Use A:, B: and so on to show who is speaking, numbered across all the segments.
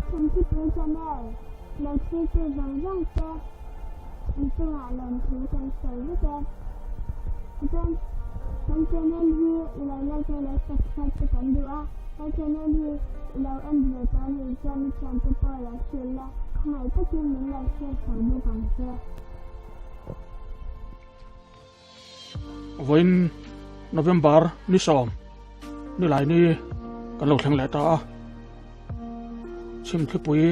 A: Chhimthipui Channel lo thirtu zawng zawng te in chungah lawmthu kan sawi vek e. Tichuan kan channel hi i lo like a, i lo subscribe te kan duh a, he channel hi i lo en ve tawh a nih chuan i thiante pawh lo hrilh la, khawngaih takin min lo share sak bawk ang che.
B: Vawiin November ni sawm ni lai ni kan lo thleng leh ta a, chhimthlipui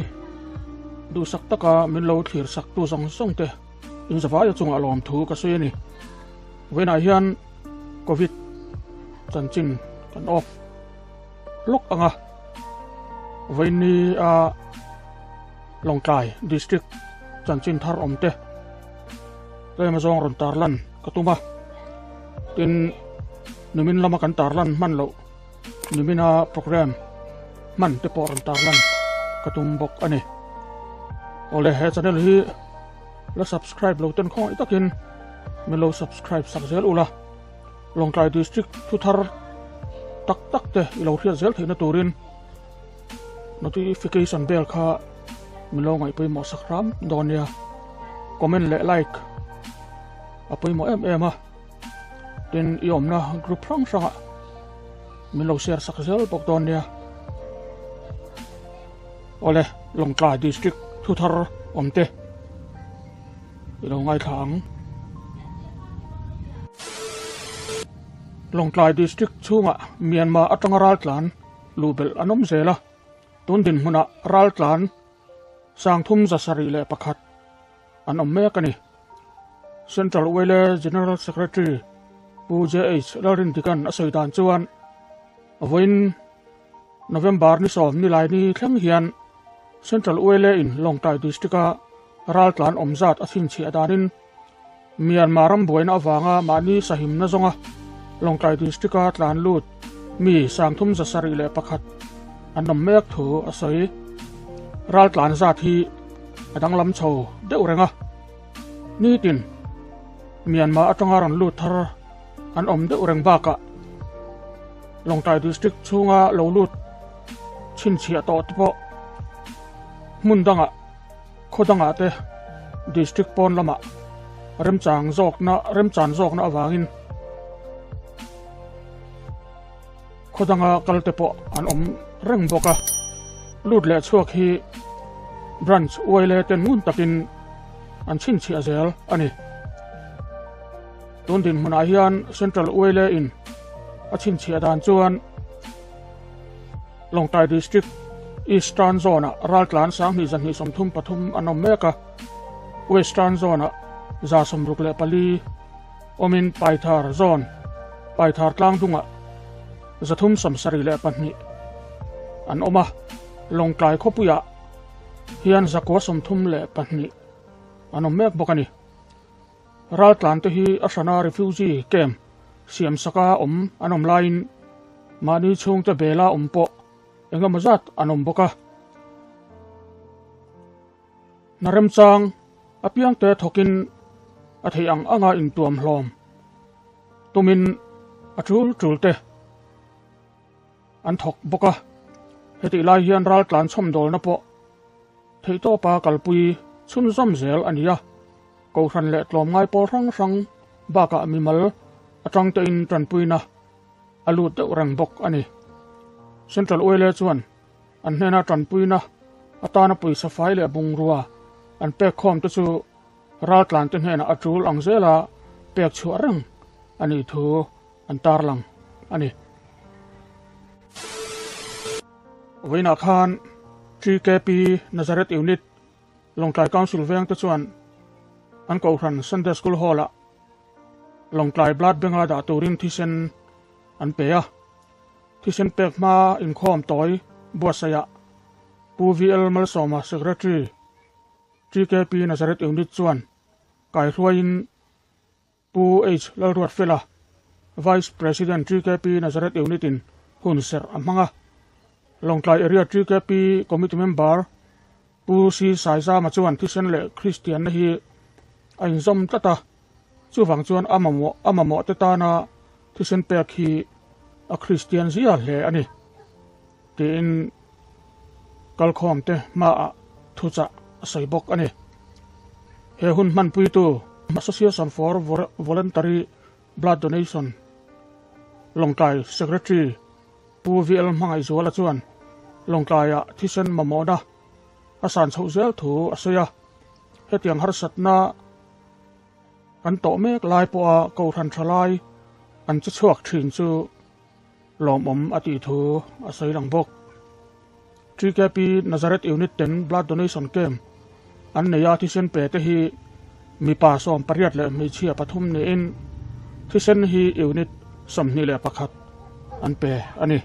B: duhsak taka min lo thlir sak tu zawng zawng te in zavaia chungah lawmthu ka sawi a ni. Vawiinah hian Covid chanchin kan off lawk ang a, vawiin ni a Lawngtlai District chanchin thar awm te Tlem azawng rawn tarlan ka tum a, tin nimin lama kan tarlan hman loh nimina program hman te pawh rawn tarlan ka tum bawk a ni. Awle he channel hi la subscribe lo ten khawngaih takin min lo subscribe sak zel ula, Lawngtlai District thu thar tak tak te i lo hriat zel theihna turin Notification bell kha min lo ngaih pawimawh sak hram dawn nia. Comment leh like a pawimawh em em a. Tin i awmna group hrang hrangah min lo share sak zel bawk dawn nia. Awle Lawngtlai district thu thar awm te i lo ngaithla ang. Lawngtlai district chhungah Myanmar atanga raltlan Luh belh an awm zel a, tun dinhmunah raltlan 371 an awm mek a ni. Central Wele General Secretary Pu JH Lalrindikan a sawi dan chuan vawiin November ni sawm ni lai ni thleng hian Central Wele in Lawngtlai District-a raltlan awm zat a chhinchhiah danin Myanmar ram buaina avanga mahni sahimna zawnga Lawngtlai District-a tlan lut mi 371 an awm mek thu a sawi. Raltlan zat hi a danglam chho deuh reng a, nitin Myanmar atanga rawn lut thar an awm deuh reng bakah Lawngtlai District chhunga lo lut chhinchhiah tawh te pawh hmun dangah Khaw dangah te district pawn lamah remchang zawkna remchan zawkna avangin khaw danga kal te pawh an awm reng bawk a. Lut leh chhuak hi branch uaile ten ngun takin an chhinchhiah zel a ni. Tun dinhmunah hian Central uaile in a chhinchhiah dan chuan Lawngtlai District Eastern Zone-ah raltlan 2233 an awm mek a, Western Zone-ah 64 awmin Paithar Zone, Paithar tlangdungah 372 an awm a, Lawngtlai khawpuiah hian 934 an awm mek bawk a ni. Raltlan te hi a hrana refugee camp siam saka awm an awm laiin mahni chhungte bela awm pawh eng emaw zat an awm bawk a. Hna remchang apiangte thawkin a theih ang anga intuam hlawm tumin a tul tul te an thawk bawk a. Hetih lai hian raltlan chhawmdawlna pawh Theihtawpa kalpui chhunzawm zel a ni a, Kohhran leh tlawmngai pawl hrang hrang bakah mimal atang tein tanpuina a lut deuh reng bawk a ni. Central Oil chuan an hnena tanpuina atana pawisa fai leh bungrua an pek khawm te chu raltlan te hnenah a tul ang zela pek chhuah reng a nih thu an tarlang a ni. Vawiinah khan TKP Nazareth Unit Lawngtlai Council veng te chuan an Kohhran Sunday School Hall-ah Lawngtlai Blood Bank-a dah turin thisen an pe a. Thisen pek hma inkhawm tawi buatsaihah Pu VL Malsawma Secretary TKP Nazareth Unit chuan kaihruaiin Pu H. Lalruatfela, Vice President TKP Nazareth Unit in hun serh a hmang a. Lawngtlai Area TKP Committee Member Pu C. Saizama chuan thisen leh Kristianna hi a inzawm tlat a, chuvang chuan a mamawh a mamawh te tana thisen pek hi a Kristian zia hle a ni, tiin. Kalkhawmte hmaah thuchah a sawi bawk a ni. He hun hmanpuitu Association for Voluntary Blood Donation Lawngtlai Secretary Pu VL Hmangaihzuala chuan Lawngtlaiah thisen mamawhna a san chhoh zel thu a sawi a, hetiang harsatna kan tawh mek lai pawha Kohhran tha lai an che chhuak thin chu lawmawm a tih thu a sawi lang bawk. TKP Nazareth Unit ten Blood Donation Camp an nei a, thisen pe te hi mipa 18 leh hmeichhia pathum niin thisen hi unit 21 an pe a ni.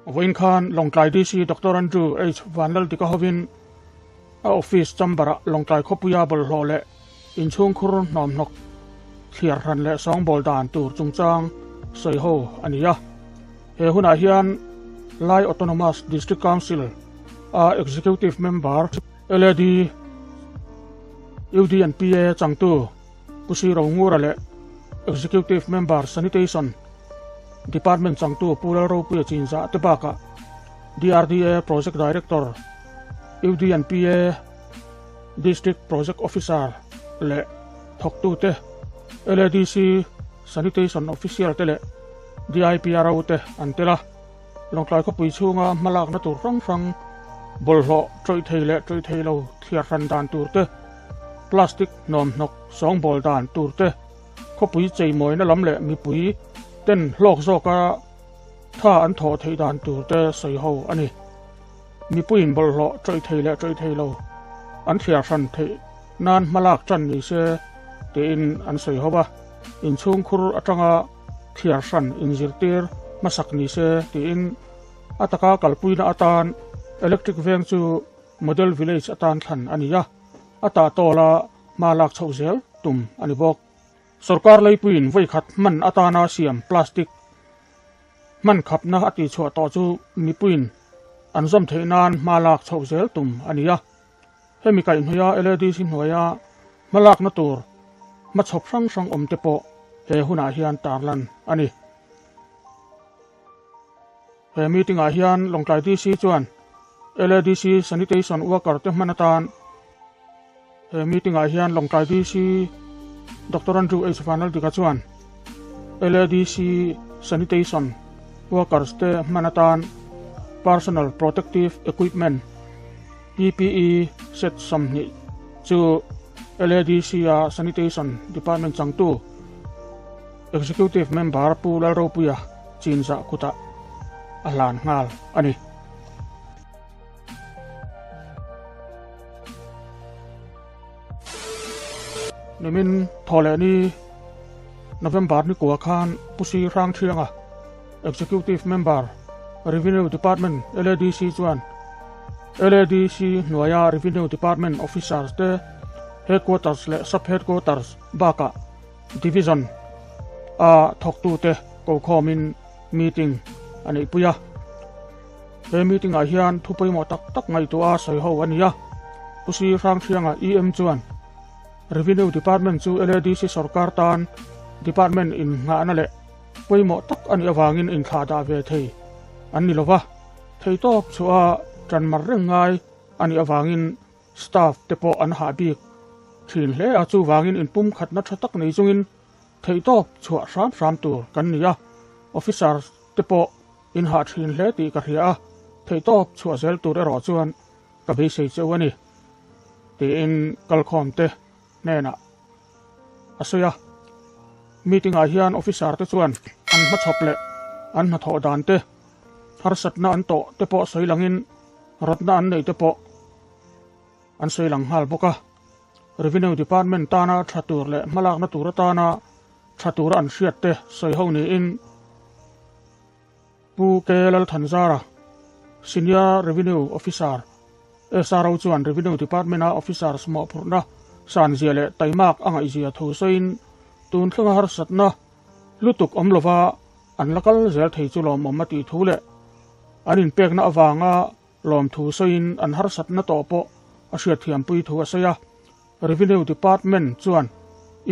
B: Vawiin khan Lawngtlai DC Doctor Andrew H Vanlaldika hovin a office chamber-ah Lawngtlai khawpuia bawlhhlawh leh inchhungkhur hnawmhnawk thliar hran leh sawngbawl dan tur chungchang sawi ho a ni a. He hunah hian Lai Autonomous District Council a Executive Member LAD UDNPA changtu Pu Sri Rongura leh Executive Member Sanitation Department changtu Pu Lalropuia Chinzah te bakah DRDA Project Director, UDNPA District Project Officer leh thawktute, LADC Sanitation Official te leh DIPRO te an tel a. Lawngtlai khawpui chhunga hmalakna tur hrang hrang, bawlhhlawh tawih thei leh tawih thei lo thliar hran dan tur te, plastic hnawmhnawk sawngbawl dan tur te, khawpui cheimawina lam leh mipui ten hlawk zawka tha an thawh theih dan tur te sawi ho a ni. Mipuiin bawlhhlawh tawih thei leh tawih thei lo an thliar hran theih nan hmalak tan ni se tiin an sawi ho va, inchhungkhur atanga thliar hran inzirtir hmasak ni se tiin a taka kalpuina atan Electric Veng chu Model Village atan thlan a ni a, a tahtawla hma lak chhoh zel tum a ni bawk. Sorkar leipuiin vawikhat hman atana siam plastic hman khapna a tihchhuah tawh chu mipuiin an zawm theih nan hma lak chhoh zel tum a ni a. Hemi kaihhnawih a LADC hnuaia hmalakna tur hmachhawp hrang hrang awm te pawh he hunah hian tarlan a ni. He meeting ah hian Lawngtlai DC chuan LADC Sanitation Worker te hman atan He meeting ah hian Lawngtlai DC Doctor Andrew H Vanlaldika chuan LADC Sanitation Workers te hman atan Personal Protective Equipment, PPE, set 20 chu LADC a Sanitation Department changtu Executive Member Pu Lalropuia Chinzah kutah a hlan nghal a ni. Nimin Thawhlehni November ni kua khan Pu Sri Hrangthianga, Executive Member, Revenue Department, LADC chuan LADC hnuaia Revenue Department Officers te Headquarters leh Sub-Headquarters bakah Division a thawktute kokhawmin meeting a neihpui a. He meeting ah hian thu pawimawh tak tak ngaihtuah a sawi ho a ni a. Pu Sri Hrangthianga EM chuan Revenue Department chu LADC sorkar tan department innghahna leh pawimawh tak a nih avangin inthlah dah ve thei an ni lova, theitawp chhuah a tanmar reng ngai a nih avangin Staff te pawh an hah bik thin hle a, chuvangin inpumkhatna tha tak nei chungin theihtawp chhuah hram hram tur kan ni a, officer te pawh in hah thin hle tih ka hria a, theihtawp chhuah zel tur erawh chuan ka beisei cheu a ni, tiin kalkhawm te hnenah a sawi a. Meeting ah hian officer te chuan an hmachhawp leh an hnathawh dan te, harsatna an tawh te pawh sawi langin rawtna an neih te pawh an sawi lang nghal bawk a. Revenue Department tana tha tur leh hmalakna tur atana tha tura an hriat te sawi ho niin Pu K. Lalthanzara, Senior Revenue Officer, SRO chuan Revenue Department-a officers mawhphurhna sanzia leh taimak a ngaihzia thu sawiin tun thlenga harsatna lutuk awm lova an la kal zel thei chu lawmawm a tih thu leh an inpekna avanga lawmthu sawiin an harsatna tawh pawh a hriatthiampui thu a sawi a. Revenue Department chuan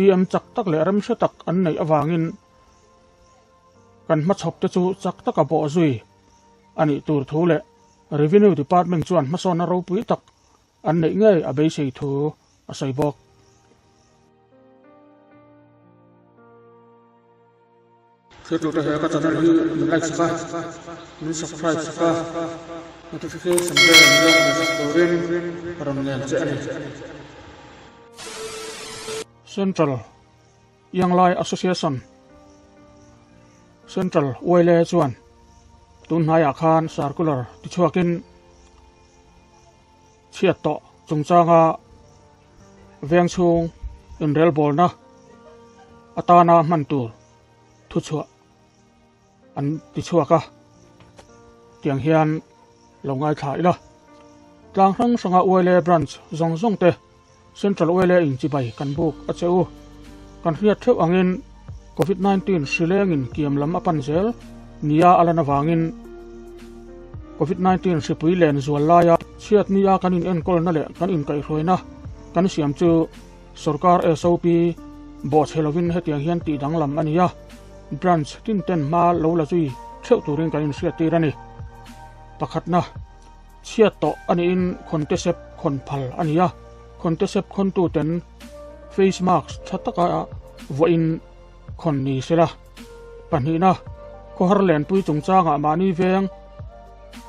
B: EM chak tak leh remhre tak an neih avangin. kan hmachhawp te chu chak taka bawh zui a nih tur thu leh Revenue Department chuan hmasawnna ropui tak an neih ngei a beisei thu a sawi bawk. Thiltute he ka channel hi min like sak a, min subscribe sak a, notification bell min lo hmu sak turin ka rawn ngen che a ni. Central Ianglai Association Central Uaile chuan tun hnaiah khan circular tichhuakin chhiat tawh chungchanga veng chhung inrelbawlna atana hman tur thuchhuah an ti chhuak a, tiang hian lo ngaithla ila. Tlang hrang hranga Uaile branch zawng zawng te Central Uaile in chibai kan buk a che u. Kan hriat theuh angin Covid 19 hri lengin kiam lam a pan zel nia a lan avangin Covid 19 hripui len zual laia chhiat nia kan in enkawlna leh kan inkaihhruaina kan siam chu Sorkar SOP bawhchhe lovin hetiang hian tih danglam a ni a, branch tin ten hma lo la zui theuh turin kan inhriattir a ni. Pakhatna, chhiat tawh a niin khawnte sep khawn phal a ni a, khawnte sep khawntu ten face mask tha taka vuahin khawn ni sela. Pahnihna, khawhar lenpui chungchangah mahni veng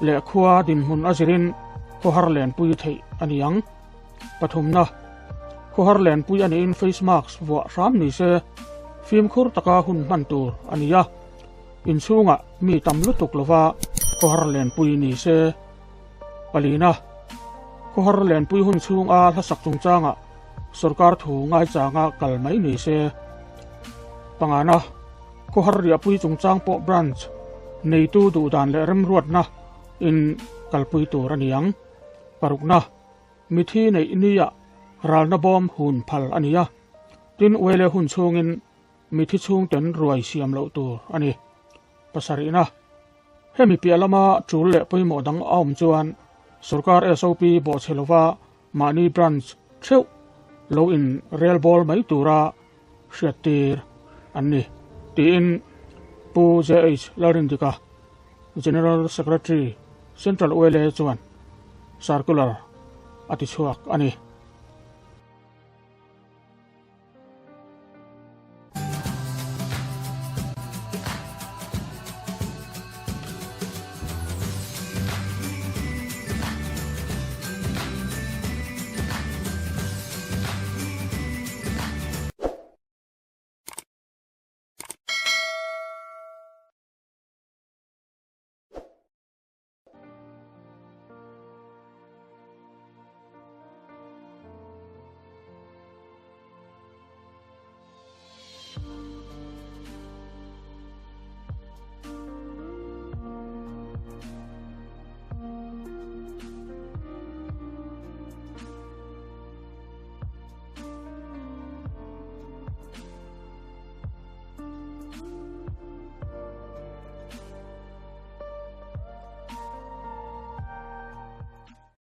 B: leh khua dinhmun a zirin khawhar lenpui theih a ni ang. Pathumna, khawhar lenpui a niin face mask vuah hram ni se, fimkhur taka hun hman tur a ni a, inchhungah mi tam lutuk lova khawhar lenpui ni se. Palina, khawhar lenpui hun chhunga hlasak chungchangah sorkar thu ngaichanga kal mai ni se. Pangana, khawhar riahpui chungchang pawh branch neitu duhdan leh remruatna in kalpui tur a ni ang. Parukna. Mithi neih nia ralna bawm hun phal a ni a, tin uele hun chhungin mithi chhungten ruai siam loh tur a ni. Pasarihna, Hemi piah lama tul leh pawimawh dang a awm chuan sorkar SOP bawhchhe lova mahni branch theuh lo in rel bawl mai tura hriattir an ni, tiin Pu JH Lalrindika, General Secretary, Central ULA chuan circular a ti chhuak a ni.